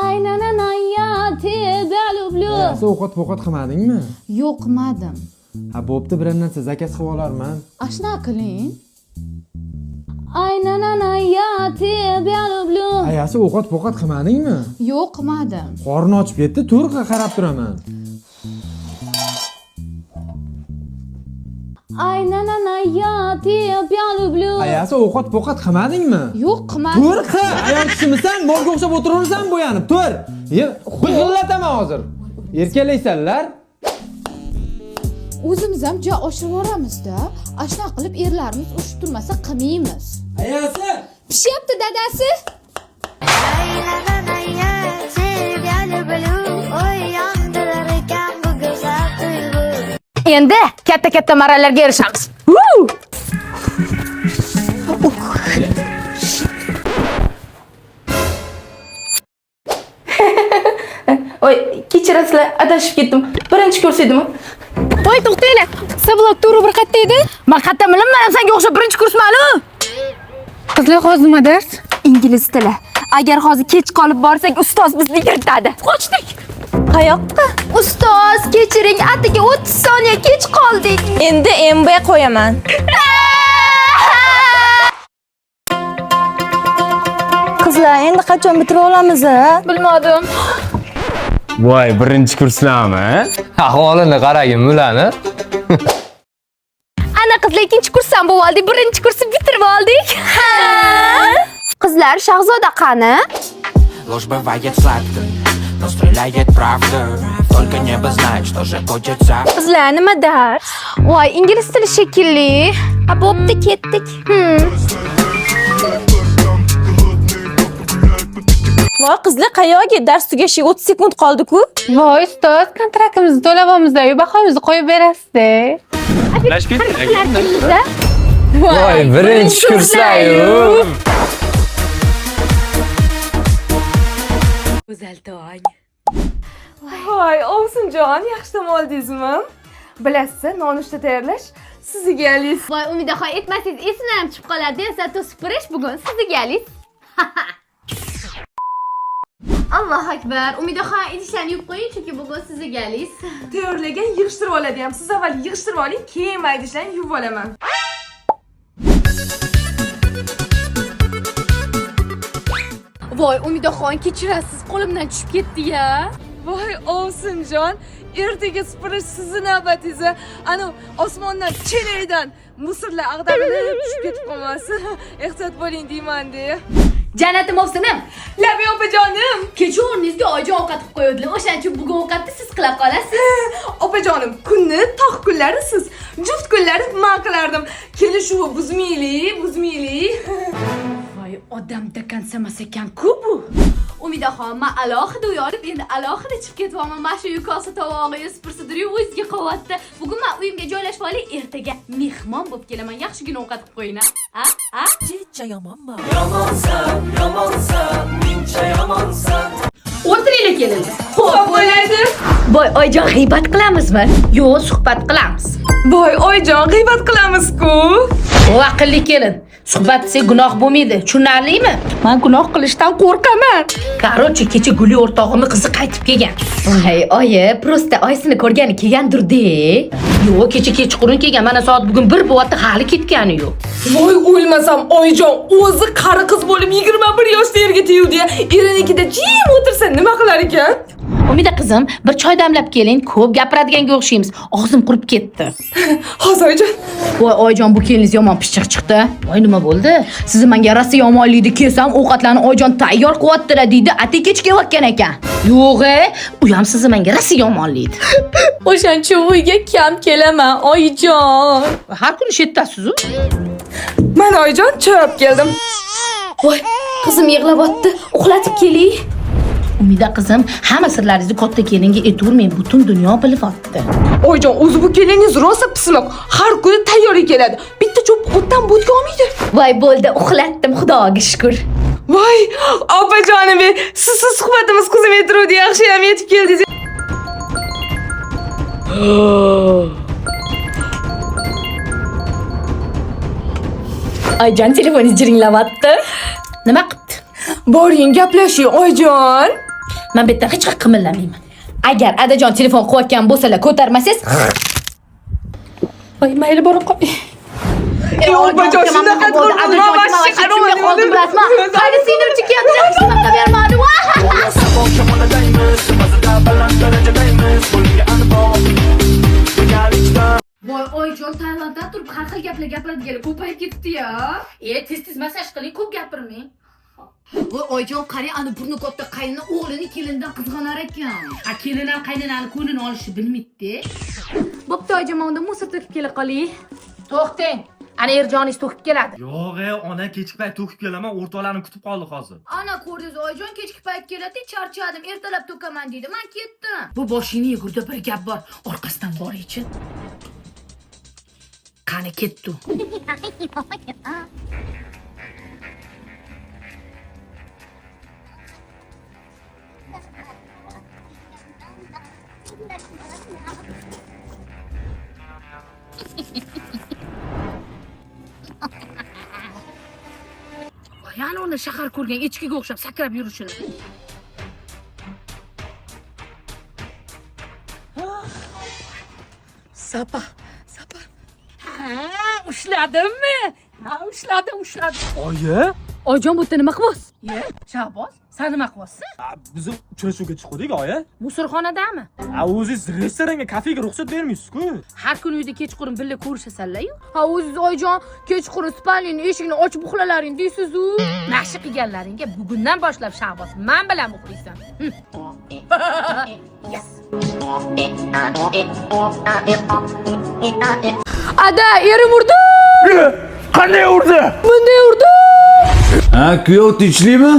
Aynanana я тебя люблю. Sen ovqat povqat qilmadingmi? Yo'q, qilmadim. Ha, bo'pti, biror narsa zakaz qilib olarman. Ashna qiling. Aynanana я тебя люблю. Ayasi, ovqat povqat qilmadingmi? Yo'q, qilmadim. Qorni ochib ketdi, to'g'ri qarab turaman. Aynanana я тебя люблю. Ayasi, ovqat povqat qilmadingmi? Yo'q, qilmadim. Tur qil, ayol kishimisan, molga o'xshab o'tiraversan bo'yanib, tur. Ye, big'illataman hozir. Erkalaysanlar. O'zimiz ham ja oshirib yuboramiz-da. Ashna qilib erlarimiz urushib turmasa qilmaymiz. Ayasi! Pishyapti dadasi. Aylanana тебя люблю. Oy yondirar ekan bu go'zal tuyg'u. Endi katta-katta marralarga erishamiz. Voy, kechirasizlar, adashib ketdim. Birinchi kurs edimi? Voy, to'xtanglar. Sablok to'g'ri bir qayerda edi? Men qayerdan bilaman, men ham senga o'xshab birinchi kursman-u. Qizlar, hozir nima dars? Ingliz tili. Agar hozir kech qolib borsak, ustoz bizni yirtadi. Qochdik. Qayoqqa? Ustoz, kechiring, atigi 30 soniya kech qoldik. Endi MB qo'yaman. Qizlar, endi qachon bitirib olamiz a? Bilmadim. Voy, birinchi kurslarmi? Ahvolini qaragin bularni. Ana qizlar, ikkinchi kursdan bo'lib oldik, birinchi kursni bitirib oldik. Ha. Qizlar, Shahzoda qani? Ложь бывает сладкой, но стреляет правда. Только небо знает, что же будет завтра. Qizlar, nima dars? Voy, ingliz tili shekilli. Ha, bo'pti, ketdik. Voy, qizlar, qayoqqa? Dars tugashiga 30 sekund qoldi-ku. Voy ustoz, kontraktimizni to'layapmiz-da, bahomizni qo'yib berasiz-da. Voy, birinchi kurslar-yu. Go'zal tong. Voy, ovsinjon, yaxshi dam oldingizmi? Bilasiz, nonushta tayyorlash sizga alis. Voy, Umidaxon, aytmasangiz esimdan ham chiqib qoladi. Zato supurish bugun sizga alis. Allohu akbar. Umidaxon, idishlarni yuvib qo'ying, chunki bugun sizga alis. Tayyorlagan yig'ishtirib oladi ham. Siz avval yig'ishtirib oling, keyin men idishlarni yuvib olaman. Voy, Umidaxon, kechirasiz, qo'limdan tushib ketdi-ya. Voy, ovsinjon, ertaga supurish sizni navbatingiz. Anu osmondan chelakdan musorlar ag'darilib tushib ketib qolmasin. Ehtiyot bo'ling deyman-da. Jannatim ovsinim, Labi opajonim, kecha o'rningizga oyijon ovqat qilib qo'yuvdilar. O'shaning uchun bugun ovqatni siz qila qolasiz. Opajonim, kunni tog' kunlari siz, juft kunlari men qilardim. Kelishuvi buzmaylik, buzmaylik. Voy, odam dakansamas ekan-ku bu. Umidaxon, men alohida uy olib, endi alohida chiqib ketyapman. Mana shu yukosi tovog'i supursa o'ziga qolyapti. Bugun men uyimga joylashib olay, ertaga mehmon bo'lib kelaman. Yaxshigina ovqat qilib qo'ying, a? A? O'tiringlar kelinlar. Xo'p bo'ladi. Voy, oyijon, g'iybat qilamizmi? Yo'q, suhbat qilamiz. Voy, oyijon, g'iybat qilamiz-ku. O aqlli kelin. Suhbat desak gunoh bo'lmaydi. Tushunarlimi? Men gunoh qilishdan qo'rqaman. Короче, kecha Guli o'rtog'imni qizi qaytib kelgan. Voy, oyi, просто oyisini ko'rgani kelgandir-de. Yo'q, kecha kechqurun kelgan. Mana soat bugun 1 bo'lyapti, hali ketgani yo'q. Voy, o'lmasam, oyijon, o'zi qari qiz bo'lib 21 yoshda erga teguvdi. Erinikida jim o'tirsa nima qilar ekan? Umida qizim, bir choy damlab keling, ko'p gapiradiganga o'xshaymiz. Og'zim qurib ketdi. Hozir oyijon. Voy, oyijon, bu keliningiz yomon pishiq chiqdi. Voy, nima bo'ldi? Sizni menga rosa yomonlikni kelsam, ovqatlarni oyijon tayyor qilyaptilar deydi, ati kech kelayotgan ekan. Yo'q, e, u ham sizni menga rosa yomonlaydi. O'shancha uyga kam kelaman, oyijon. Har kuni shu yerda-siz-u. Mana oyijon, choy olib keldim. Voy, qizim yig'layapti. Uxlatib keling. Umida qizim, hamma sirlaringizni katta kelinga aytavermang, butun dunyo bilyapti. Oyijon, o'zi bu keliningiz rosa pismiq. Har kuni tayyor keladi. Bitta cho'p o'tdan bo'tga olmaydi. Voy, bo'ldi, uxlatdim, xudoga shukur. Voy, opajonim, sizsiz suhbatimiz qizim aytiruvdi, yaxshi ham yetib keldingiz. Oyijon, telefoningiz jiringlayapti. Nima qilibdi? Boring, gaplashing, oyijon. Men bu yerdan hech qayerga qimillamayman. Agar adajon telefon qilayotgan bo'lsalar ko'tarmasangiz, Voy, mayli borib qol. Ey, opajon, shunaqa qildim, man вообще tushunmay qoldim, bilasizmi? Qani singlimchi keldi, hech nima qilib bermadi. Voy, oyijon, Tailanddan turib har xil gaplar gapiradiganlar ko'payib ketibdi-ya. E, tez-tez massaj qiling, ko'p gapirmang. Voy, oyijon, qarang, ani burni katta qaynona o'g'lini kelinidan qizg'anar ekan. A kelin ham qaynonani ko'nglini olishni bilmaydi. Bo'pti, oyijon, men unda musor to'kib kela qolay. To'xtang. Ana Erjoningiz to'kib keladi. Yo'q, ey, ona kechki payt to'kib kelaman, o'rtoqlarim kutib qoldi hozir. Ana ko'rdingiz, oyijon, kechki payt keladi, charchadim, ertalab to'kaman deydi. Men ketdim. Bu boshingni yegurda bir gap bor. Orqasidan boraychi. Qani ketdi u. Yana uni shahar ko'rgan echkiga o'xshab sakrab yurishini. Sapa, sapa. Ha, ushladimmi? Ha, ushladim, ushladim. Oyi, Oyijon, bu yerda nima qilyapsiz? Ye, Shahboz, sen nima qilyapsan? biz uchrashuvga chiqdik, oyi. Musurxonadami? A o'zingiz restoranga, kafega ruxsat bermaysiz-ku. Har kuni uyda kechqurun birga ko'rishasanlar-yu. Ha, o'zingiz oyijon, kechqurun spalnining eshigini ochib uxlalaring deysiz-u. Naqshi qilganlaringga bugundan boshlab Shahboz, men bilan uxlaysan. Yes. Ada, erim urdi. Qanday urdi? Bunday urdi. Ha, kuyov tinchlikmi?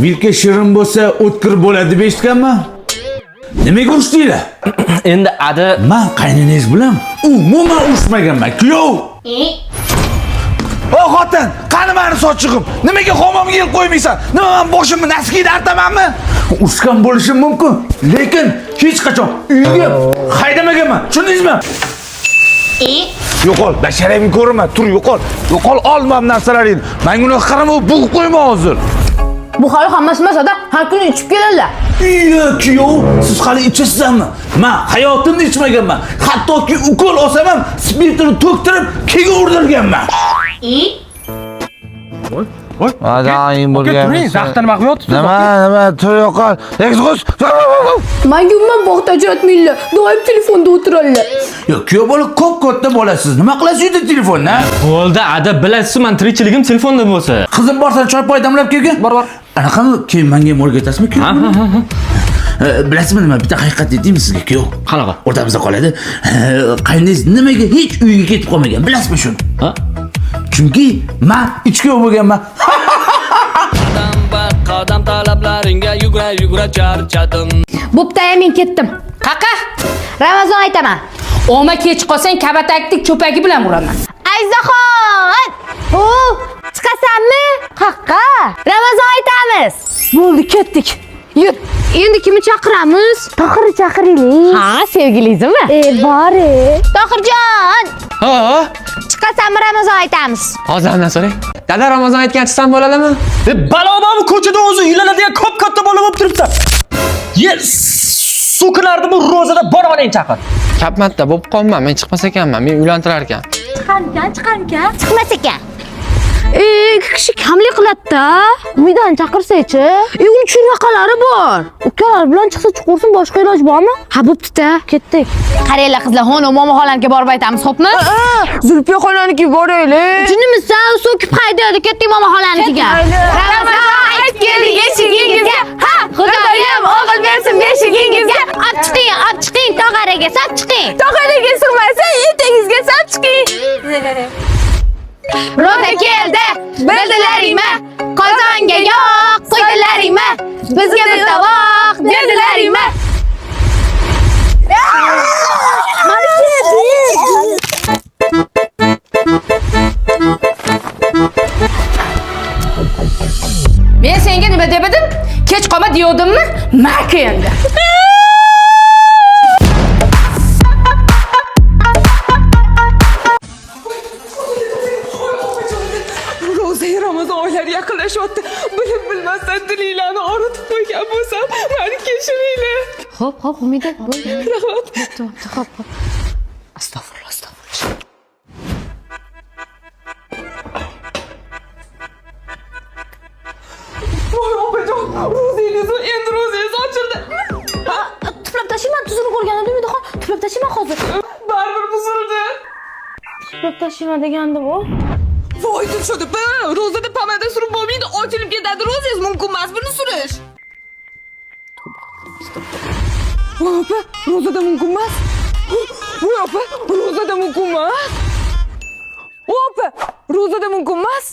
Vilka shirin bo'lsa, o'tkir bo'ladi deb eshitganman. Nimaga urushdinglar? Endi ada Man qaynonangiz bilan umuman urushmaganman, kuyov. O xotin, qani mani sochig'im? Nimaga xomomga yeb qo'ymaysan? Nima men boshimni naskiyda artamanmi? Urushgan bo'lishim mumkin, lekin hech qachon uyga haydamaganman. Tushundingizmi? Yo'qol, basharamni ko'rma, tur yo'qol. Yo'qol, olma narsalaringni. Menga unaqa qarama, bug'ib qo'yma hozir. Bu hali hammasi emas, ada, har kuni ichib keladilar. Iya, kuyov, siz hali ichasizmi? Men hayotimda ichmaganman. Hattoki ukol olsam ham spirtini to'ktirib, keyin urdirganman. Voy, Ajoyib turing, zaxta nima qilyapsiz? Nima, nima, tur yo'qol. Egzoz. Menga umuman vaqt ajratmanglar. Doim telefonda o'tiradilar. Yo'q, kuyov bola ko'p katta bolasiz. Nima qilasiz uyda telefonda? Bo'ldi, ada bilasiz, men tirikchiligim telefonda bo'lsa. Qizim borsan choy poy damlab kelgin. Bor, bor. Anaqami keyin menga ham o'rgatasizmi kuyov? Bilasizmi nima, bitta haqiqat aytaymi sizga kuyov? Qanaqa? O'rtamizda qoladi. Qayningiz nimaga hech uyga ketib qolmagan, bilasizmi shuni? Ha? Chunki men ichkuyov bo'lganman. Qadam talablaringga yugura yugura charchadim. Bo'pti, aya, men ketdim. Qaqa, Ramazon aytaman. Oma kech qolsang kabataklik cho'pagi bilan uraman. Ayzaxon! Hu, chiqasanmi? Qaqqa. Ramazon aytamiz. Bo'ldi, ketdik. Yur. Endi kimni chaqiramiz? Tohirni chaqiraylik. Ha, sevgilingizmi? E, bor. Tohirjon! Ha, Chiqasanmi Ramazon aytamiz? hozir andan so'rang. Dada Ramazon aytgan chiqsam bo'ladimi? Balo bormi ko'chada o'zi uylanadigan ko'p katta bola bo'lib turibsan. Ye, so'kinardi bu ro'zada bor onang chaqir. Kapmatda bo'lib qolman, men chiqmas ekanman, men uylantirar ekan. Chiqarkan, chiqarkan. Chiqmas ekan. E, ikki kishi kamlik qiladi-da. Umidani chaqirsa-chi? E, uni churvaqalari bor. Ukalari bilan chiqsa chiqursin, boshqa iloj bormi? Ha, bo'pti-da. Ketdik. Qaranglar qizlar, hono momo xolanikiga borib aytamiz, xo'pmi? Zulfiya xolanikiga boraylik. Jinnimisan, so'kib haydadi, ketdik momo xolanikiga. Ramazon aytib keldik eshigingizga. Ha, Xudoyim o'g'il bersin beshigingizga. Olib chiqing, olib chiqing, tog'araga sop chiqing. Tog'araga sig'masa, etagingizga sop chiqing. Ro'za keldi, bildilaringmi? Qozonga yo'q qo'ydilaringmi? Bizga bir tovoq berdilaringmi? Men senga nima deb edim? Kech qolma deyovdimmi? Maka endi. Ro'za Ramazon oylari yaqinlashyapti. Bilib bilmasdan dilinglarni og'ritib qo'ygan bo'lsam, Xo'p, xo'p, Umida. Rahmat. Xo'p, xo'p. Astag'firullah, astag'firullah. Voy opajon, ro'zingiz endi ro'zingiz ochildi. Tuflab tashlayman, tuzini ko'rganimda Umidaxon, tuflab tashlayman hozir. Baribir buzildi. Tuflab tashlayman degandim u. Voy Dilshod opa, ro'zada pomada surib bo'lmaydi, ochilib ketadi ro'zingiz, mumkin emas buni surish. Voy opa, ro'zada mumkin emas. Voy opa, ro'zada mumkin emas. Opa, ro'zada mumkin emas.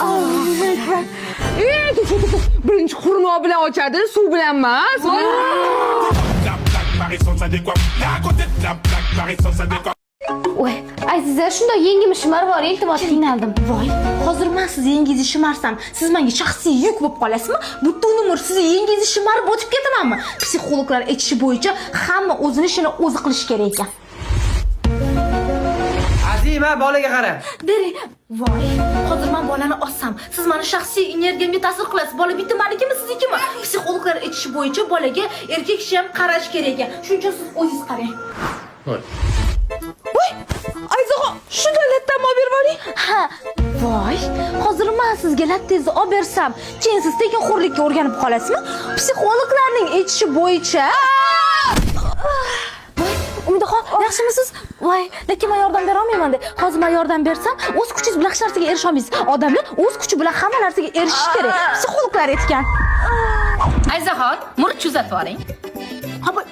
Allohu akbar. Dilshod opa, birinchi xurmo bilan ochadi, suv bilan emas. Voy, Aziza, shunday yengimni shimarib yuboring, iltimos, qiynaldim. Voy, hozir men sizni yengingizni shimarsam, siz menga shaxsiy yuk bo'lib qolasizmi? Butun umr sizni yengingizni shimarib o'tib ketamanmi? Psixologlar aytishi bo'yicha hamma o'zini ishini o'zi qilishi kerak ekan. Azima, bolaga qara. Bering. Voy, hozir men bolani olsam, siz meni shaxsiy energiyamga ta'sir qilasiz. Bola bitta menikimi, siznikimi? Psixologlar aytishi bo'yicha bolaga erkak kishi ham qarash kerak ekan. Shuning uchun siz o'zingiz qarang. Voy. Voy, Ayzaxon, shunday lattam olib berib yuboring. Ha, voy, hozir men sizga lattangizni olib bersam, keyin siz tekinxo'rlikka o'rganib qolasizmi? Psixologlarning aytishi bo'yicha. Voy, Umidaxon, yaxshimisiz? Voy, lekin men yordam bera olmayman-da. Hozir men yordam bersam, o'z kuchingiz bilan hech narsaga erisha olmaysiz. Odamlar o'z kuchi bilan hamma narsaga erishishi kerak. Psixologlar aytgan. Ayzaxon, murch uzatib yuboring. Ha, voy,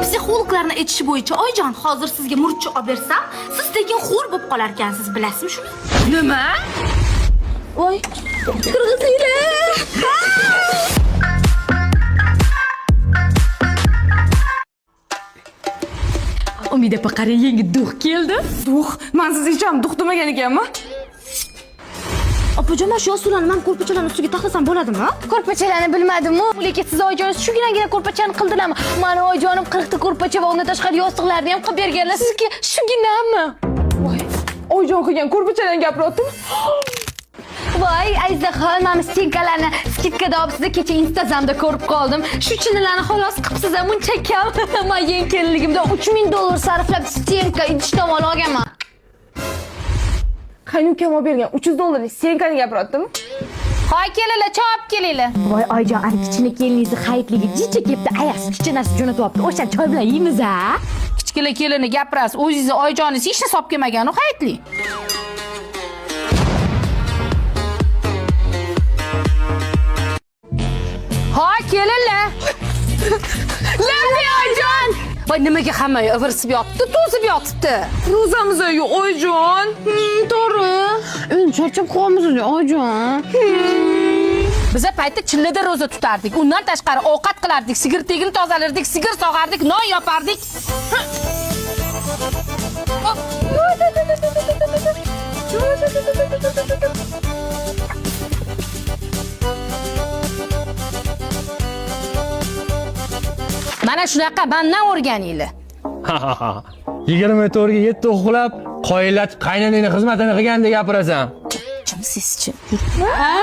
psixologlarning aytishi bo'yicha, oyijon, hozir sizga murchni olib bersam, siz tekinxo'r bo'lib qolar ekansiz, bilasizmi shuni? Nima? Voy, kirgizinglar. Umida opa, qarang, yangi duh keldi. Duh, men siz hech ham duh demagan ekanman. Opajon, mana shu yostiqlarni men ko'rpachalarni ustiga taxlasam bo'ladimi? Ko'rpachalarni bilmadim-u, lekin siz oyijoningiz shuginagina ko'rpachani qildilarmi? Mani oyijonim 40 ta ko'rpacha va undan tashqari yostiqlarni ham qilib berganlar. Sizga shuginami? Voy, oyijon qilgan ko'rpachalarni gapiryaptimi? Voy, Ayzaxon, mana stenkalarni skidkada olibsiz, kecha Instagramda ko'rib qoldim. Shu chinilarni xolos qilibsiz, muncha kam. Men yangi kelinligimda $3000 sarflab stenka idish tomon olganman. Qani ukam olib bergan $300lik stenkani gapiryaptimi? Hoy kelinglar, choy olib kelinglar. Voy oyijon, ana kichkina keliningizni hayitligi jicha kelibdi, ayaqsiz kichik narsa jo'natyapti. O'sha choy bilan yeymiz a? Kichkina kelini gapirasiz, o'zingizni oyijoningiz hech narsa olib kelmagan u hayitli. Hoy kelinlar. Labi oyijon! Voy, nimaga hamma ivirsib yotibdi, to'zib yotibdi? Ro'zamiz yo'q oyijon. To'g'ri. Endi charchab qolamiz oyijon. Biza paytda chillada ro'za tutardik. Undan tashqari ovqat qilardik, sigir tegini tozalardik, sigir sog'ardik, non yopardik. Mana shunaqa mandan o'rganinglar. 24 ga 7 uxlab, qoyillatib qaynonangni xizmatini qilgandek gapirasan. Kimsizchi? Ha?